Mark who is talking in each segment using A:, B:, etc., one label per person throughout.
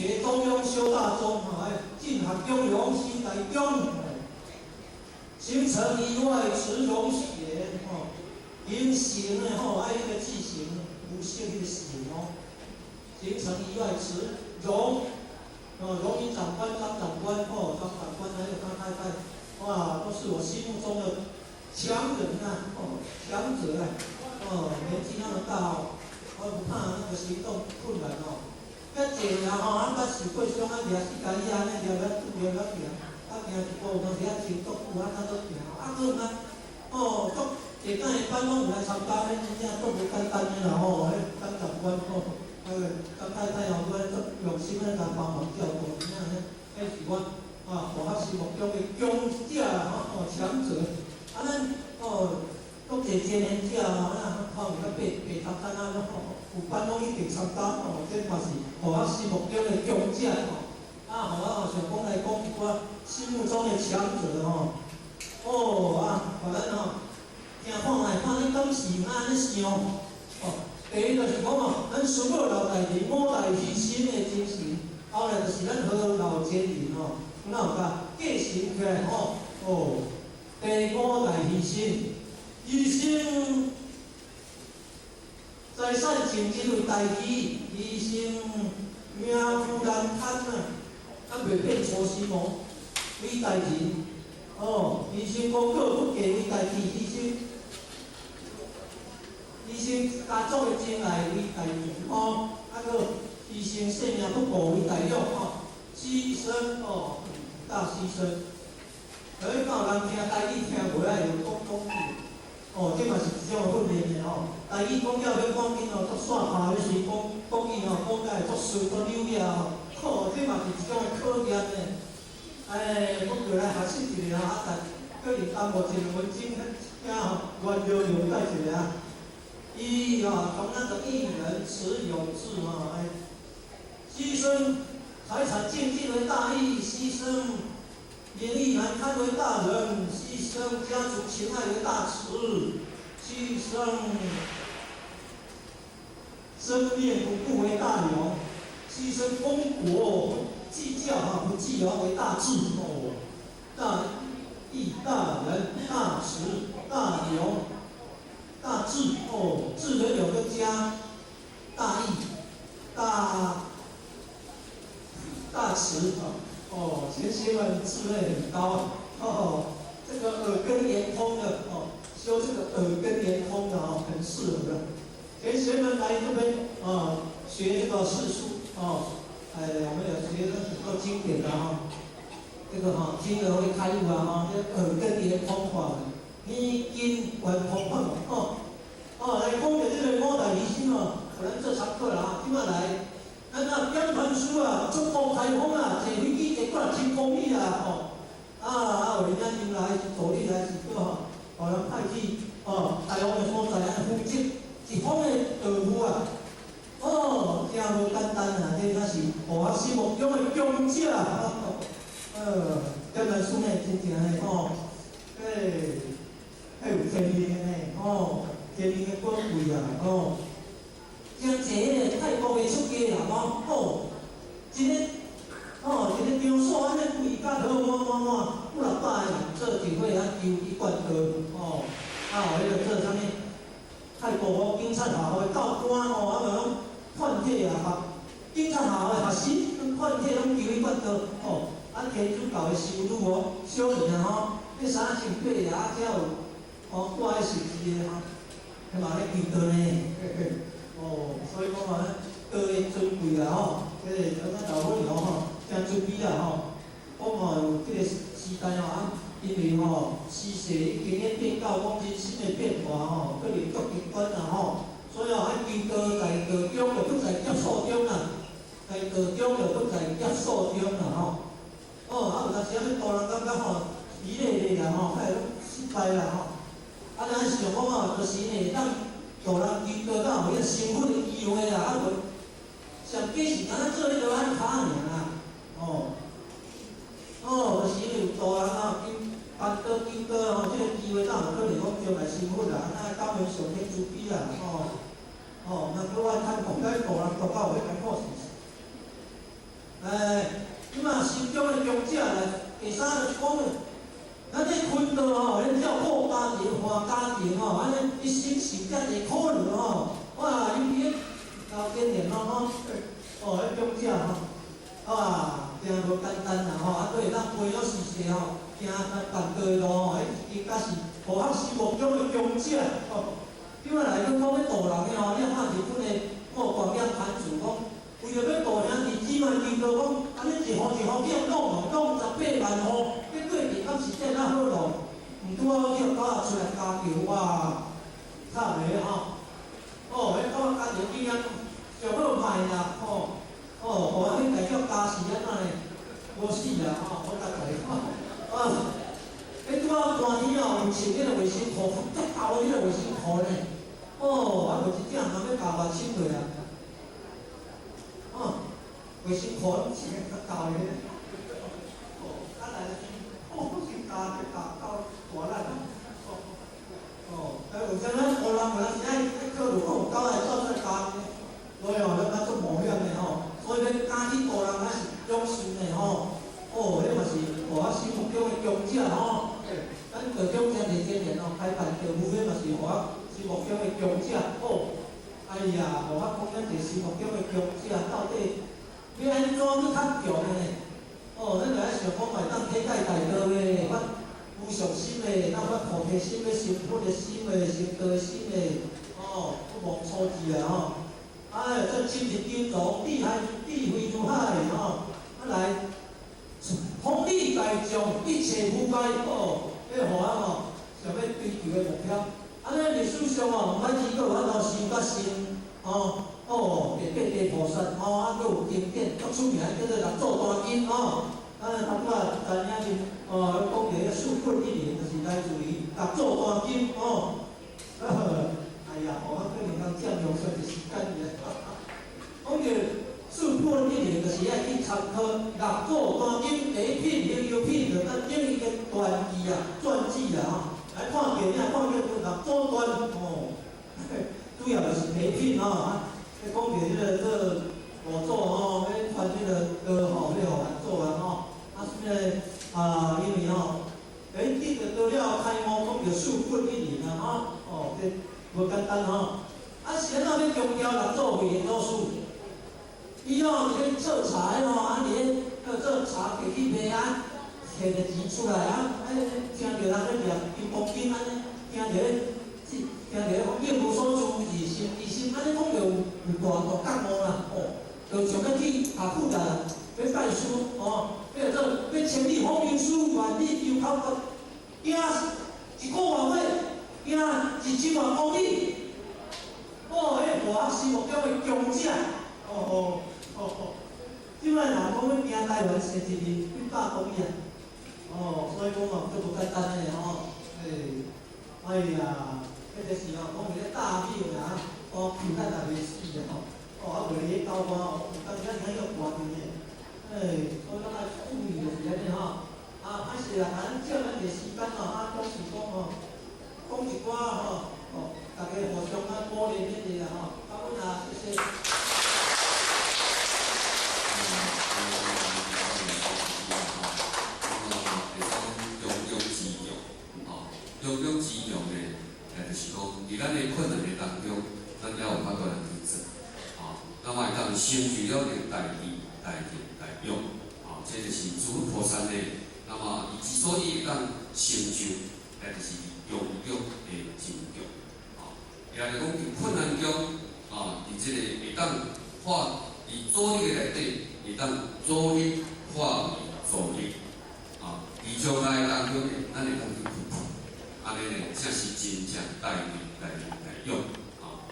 A: 學中庸修大忠，吼，進學中庸修大忠，行成以外持榮顯，吼，形成的吼，愛彼個字形，無色彼個形哦。行成以外持榮，哦，榮民長官、張長官，哦，張長官還有他太太，哇，都是我心目中的強人啊，哦，強者啊，哦，年紀那麼大哦，我不怕那個行動困難哦。較濟啦吼，啊，捌受過傷啊，掠膝蓋遐呢，掠了掠了行，啊，行一步有當時啊穿足久啊，哪閣行，啊，閣毋哦，足濟擺的班攏有來參加，彼真正足無簡單的啦吼，彼張長官吼，那個張太太吼，閣足用心咧來幫忙照顧，真正呢，彼是我啊，我心目中的強者吼，哦，強者。啊，咱哦，足濟青年者吼，啊，看有較白白頭髮啊，吼，有班攏一定參加吼，這嘛是予我心目中的強者吼。啊，予我吼想講來講一寡心目中的強者吼。哦啊，予咱吼聽看覓，看你敢是按呢想哦。第一就是講哦，咱師母老大人五大犧牲的精神，後來就是咱何老前人吼，敢有共繼承起來吼？哦，第五大犧牲，犧牲財產淨值為大義，犧牲名譽難堪啊，啊袂變粗心哦，為大仁，哦，犧牲功過不計為大智，犧牲家族的情愛為大義，吼，啊閣犧牲性命不顧為大勇，吼，犧牲哦，大犧牲。所以敢有人聽台語聽無愛會講講句，哦，這嘛是一種訓練的吼。台語講了欲趕緊哦，足煞拍彼時講國語吼，講甲會足順足溜遐吼，吼，這嘛是一種的考驗的。哎，阮過來學習一下吼，啊，但可能耽誤一兩分鐘，遐吼，原諒諒解一下。伊吼，從那個義仁慈勇智吼，哎，犧牲財產淨盡為大義，犧牲名譽難堪為大仁，犧牲家族情愛為大慈，犧牲生命不顧為大勇，犧牲功果不計較哈，不計較為大智哦，大義大仁大慈大勇大智哦，智人有個家，大義大慈哦。哦，前些們智慧很高哦，這個耳根圓通的哦，修這個耳根圓通的哦，很適合的。前學們來這邊啊，學這個四書哦，哎，我們有學很多經典的哈，這個哈聽了會開悟啊哈，這耳根圓通法，耳根圓通法哦，哦，來講的這個五大犧牲哦，可能這堂課了啊，今麥來。咱啊，點傳師啊，出國開封啊，坐飛機坐過來真公里啊，吼！啊啊，有人入來是助理來是閣吼，予人派去哦，台灣的所在啊，負責一方的道務啊，哦，真無簡單啊！這才是予我心目中的強者啊！點傳師呢，真正的吼，欸，彼有天命的呢，吼，天命的寶貴啊，吼。真濟彼個泰國的出家人哦，哦，一个哦，一個場所按呢規甲好滿滿滿，幾若百个人做一伙啊求一貫道，哦，啊，予彼個做啥物？泰國哦，警察學校的教官哦，啊，嘛攏勸體啊，學警察學校的學生，勸體攏求一貫道，哦，啊，天主教的修女哦，小兒啊吼，彼衫仔穿白啊，才有哦掛彼十字的吼，彼嘛咧求道呢，嘿嘿。哦，所以講嘛，道的尊貴啦吼，這個咱老粉吼，誠尊卑啦吼。講吼有這個時代吼，啊，因為吼時勢已經咧變到講人心的變化吼，可能足極端啦吼，所以吼，愛求道在道中，就不在劫數中啦，在道中就不在劫數中啦吼。哦，啊有當時仔欲渡人感覺吼，疲累咧啦吼，較會攏失敗啦吼。啊，咱想講吼，就是呢，當渡人求道，才有彼個成佛的機會啦，啊無上假是敢若做彼個按跤爾啦，哦，哦，就是因為有渡人啊，求辦道求道吼，這個機會才有可能講將來成佛啦，啊，感恩上天慈悲啦，吼，哦，那閣我趁講，咱渡人渡到有彼艱苦事。哎，這馬心中的強者來，第三就是講咧，咱咧困道吼，咧跳破家庭、換家庭吼，按呢一生受遮濟苦難吼，哇！伊咧高堅練咯吼，哦，彼強者吼，哇，真無簡單啦吼，啊，閣會當培養事實吼，行辦道的路吼，彼應該是予咱心目中的強者吼。這擺來閣講欲度人的吼，你看日本的某廣亮壇主講，為著欲度兄弟姊妹祈禱講，按呢一戶一戶叫弄哦，弄18萬戶，結果伫暗時這哪好路，毋拄好叫狗仔出來加橋，哇，慘个吼！哦，彼狗仔加橋經驗上好歹啦，吼，哦，予咱彼代叫加持按怎呢？無死啦，吼，我甲你講，啊，彼拄好寒天哦，有穿彼个衛生褲，足厚的彼個衛生褲呢，哦，啊無一點人欲共我穿落啊，哦，衛生褲攏穿較厚的，哦，啊來哦，是加加到大力哦，哦，啊有啥咱湖人有當時愛愛考慮講有狗來走出來加，所以哦，咱較足冒險的吼，所以欲敢去度人，還是勇士的吼，哦，彼嘛是予我心目中的強者吼。咱道長真濟經驗哦，開辦道務彼嘛是予我心目中的強者哦。哎呀，予我講咱這心目中的強者到底欲按怎閣較強的呢？哦，咱就愛想講會當體解大道的，發無上心的，當發菩提心，欲成佛的心的，成道的心的，哦，不忘初志啊吼。哎，這深入經藏，智海智慧如海吼，啊來，風力大眾，一切無礙哦，這予我吼想欲追求的目標。啊，咱歷史上哦，毋單止閣有法度修較深，吼，哦，第八地菩薩吼，啊，閣有經典足出名，叫做六祖壇經吼。啊，頭拄仔知影是哦，講著彼四訓一靈，就是來自於六祖壇經吼。哎呀，我可能通佔用煞一時間爾。講著四訓一靈，就是愛去參考六祖壇經第一品、第二品，就咱等於個傳記啊、傳記啊吼。來看電影，看叫做六祖傳吼，主要就是第一品吼。啊，講著彼个做五祖吼，欲傳彼个道吼，欲予人做啊吼。啊，啥物啊？因為吼，欸，得著道了開悟，講著四訓一靈啊吼，哦，這無簡單吼。啊，是按怎欲強調六祖慧能祖師？伊吼佇咧做茶吼，啊，佇咧做茶摕去賣啊，摕著錢出來啊，啊，聽著人咧念金剛經按呢，聽著咧，聽著咧講應無所住而生其心，按呢講著有大大覺悟啦，哦，就想欲去下苦力啦，欲拜師哦，欲做欲千里訪名師，萬里求口訣，行一個外月，行1000萬公里，哦，彼我心目中的強者，哦哦哦哦，這擺人講欲行台灣踅一日100公里啊，哦，所以講哦，足無簡單的吼，欸，哎呀，彼個時候講一個大廟啦，哦，求咱也袂死的吼，哦，啊無佇咧交關哦，有當時咱聽叫寒的，欸，所以咱愛注意就是按呢吼，啊，歹勢啦，咱借咱個時間吼，啊，總是講吼，講一寡吼，哦，大家互相啊鼓勵勉勵啦吼，感恩啊，謝謝。
B: 會講中中之強，吼，中中之強呢，也就是講，佇咱的困難的當中，咱猶有法度來去做，吼，咱嘛會當成就了這個大智、大行、大勇，吼，這就是諸佛菩薩呢，那麼伊之所以會當成就，也就是中中的真強，吼，也就是講佇困難中，吼，佇這個會當化，佇阻力的內底，會當阻力化為助力。啊，佇障礙當中呢，咱會當去突破，按呢呢，才是真正大智、大行、大勇。啊，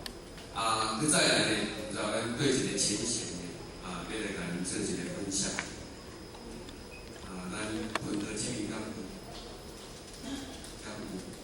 B: 啊，閣再來呢，就咱對一個情形呢，啊，欲來共恁做一個分享。啊，咱分到這邊敢有？敢有？